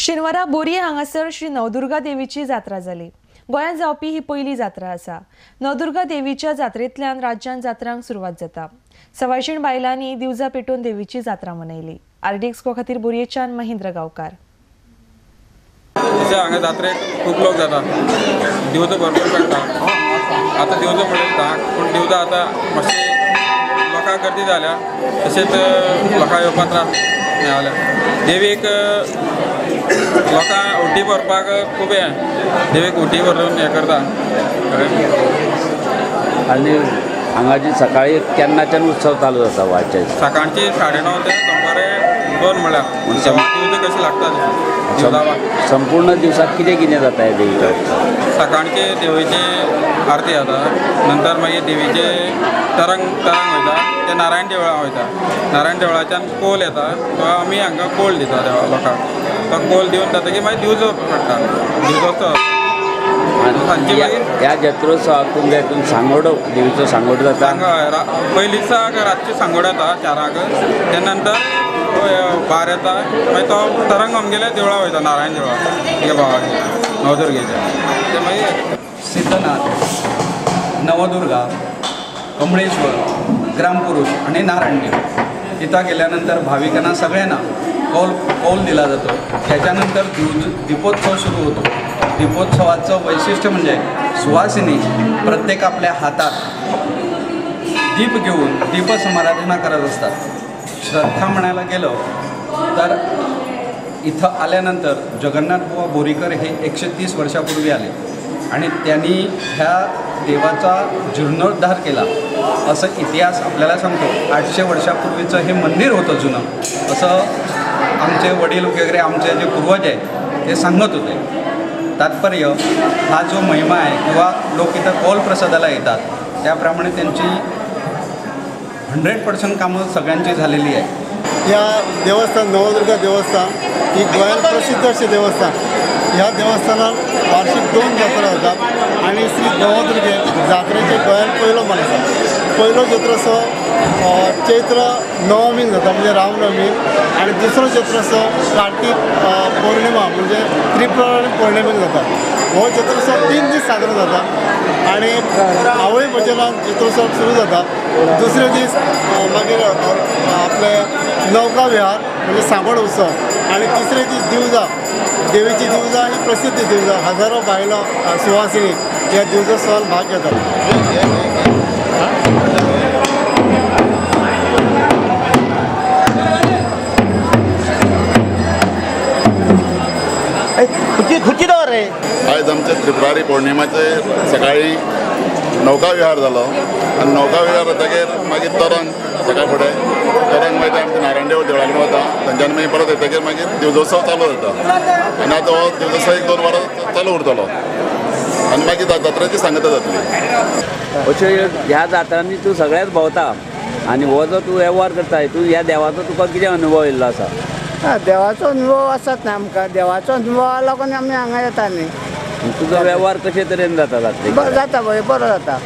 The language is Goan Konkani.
शेनवारा बोरये हांगासर श्री नवदुर्गा देवीची जात्रा जाली. गोंयांत जावपी ही पयली जात्रा आसा. नवदुर्गा देवीच्या जात्रेंतल्यान राज्यांत जात्रांक सुरवात जाता. सवायशीण बायलांनी दिवजा पेटोवन देवीची जात्रा मनयली. आरडीएक्स को खातीर बोरयेच्यान महेंद्र गांवकार. हांगा जात्रेक खूब लोक जाता, दिवजो भरपूर पडटा. आतां दिवजो म्हणल्यार 10, पूण दिवजां आतां मातशी लोकांक गर्दी जाल्या, तशेंच लोकांक येवपाक त्रास जाल्या. देवीक लोकांक उटी भरपाक खूब हें, देवीक उटी भरून हें करता. आनी हांगाची सकाळी केन्नाच्यान उत्सव चालू जाता वाचे? सकाळची 9:30 ते दनपारे 2 म्हळ्यार दिवजां कशी लागता. संपूर्ण दिवसाक कितें कितें जाता ह्या देवीच्या? सकाळचे देवीची आरती जाता, नंतर मागीर देवीचे तरंग तरंग वयता, ते नारायण देवळां वयता. नारायण देवळाच्यान कोल येता, तो आमी हांगा कोल दिता देवा लोकांक. तो कोल दिवन जातकीर मागीर दिवजो पडटा, दिवजोत्सव. ह्या जत्रोत्सवाक तुमच्या हितून सांगोड, देवीचो सांगोड जाता? पयलीं दिसाक रातची सांगोड जाता 4क, त्या नंतर भार येता, मागीर तो तरंग आमगेल्या देवळा वयता, नारायण देवळा हे भावाचे नवदुर्गेच्या. ते मागीर सिद्धनाथ, नवदुर्गा, कमळेश्वर, ग्रामपुरुष आणि नारायण देव तिथं गेल्यानंतर भाविकांना सगळ्यांना कौल कौल दिला जातो. त्याच्यानंतर दीपोत्सव सुरू होतो. दीपोत्सवाचं वैशिष्ट्य म्हणजे सुवासिनी प्रत्येक आपल्या हातात दीप घेऊन दीपसमाराधना करत असतात. श्रद्धा म्हणायला गेलं तर इथं आल्यानंतर जगन्नाथ बुवा बोरीकर हे 130 वर्षापूर्वी आले आणि त्यांनी ह्या देवाचा जीर्णोद्धार केला असं इतिहास आपल्याला सांगतो. 800 वर्षापूर्वीचं हे मंदिर होतं जुनं, असं आमचे वडील वगैरे आमचे जे पूर्वज आहेत ते सांगत होते. तात्पर्य हा जो महिमा आहे किंवा लोक इथं कौल प्रसादाला येतात त्याप्रमाणे त्यांची 100% कामं सगळ्यांची झालेली आहे. ह्या देवस्थान नवदुर्गा देवस्थान ही गोंयांत प्रसिद्ध अशें देवस्थान. ह्या देवस्थानार वार्षिक 2 जात्रा जातात आनी श्री नवदुर्गे जात्रेचे गोंयांत पयलो मान आसा. पयलो जत्रोत्सव चैत्र नवमीक जाता म्हणजे रामनवमी, आनी दुसरो जत्रोत्सव कार्तीक पौर्णिमा म्हणजे त्रिपुरारी पौर्णिमेक जाता. हो जत्रोत्सव 3 दीस साजरो जाता आनी आवळी भजनान जत्रोत्सव सुरू जाता. दुसरे दीस मागीर आपले नौका विहार म्हणजे सांगोड उत्सव, आनी तिसरे दीस दिवजा, देवीची दिवजा ही प्रसिद्ध दिवजा. हजारो बायलो सुवासिनी ह्या दिवजोत्सवान भाग घेतात. आयज आमचे त्रिपुरारी पौर्णिमाचे सकाळी नौका विहार जालो आनी नौका विहार जातकीर मागीर तरंग सकाळ फुडें तरंग मागीर आमच्या नारायण देव देवळा कडेन वता, थंयच्यान मागीर परत येतकीर मागीर दिवजोत्सव चालू जाता आनी आतां हो दिवजोत्सव 1-2 वरां चालू उरतलो आनी मागीर जात्रेची सांगता जातली. अश्यो ह्या जात्रांनी तूं सगळ्याच भोंवता आनी हो जो तूं वेव्हार करता तूं ह्या देवाचो तुका कितें अनुभव येयल्लो आसा? देवाचो अनुभव आसात ना आमकां, देवाचो अनुभवा लागून आमी हांगा येता न्ही. तुजो वेव्हार कशे तरेन जाता जात्रेक? बरो जाता, बरो जाता.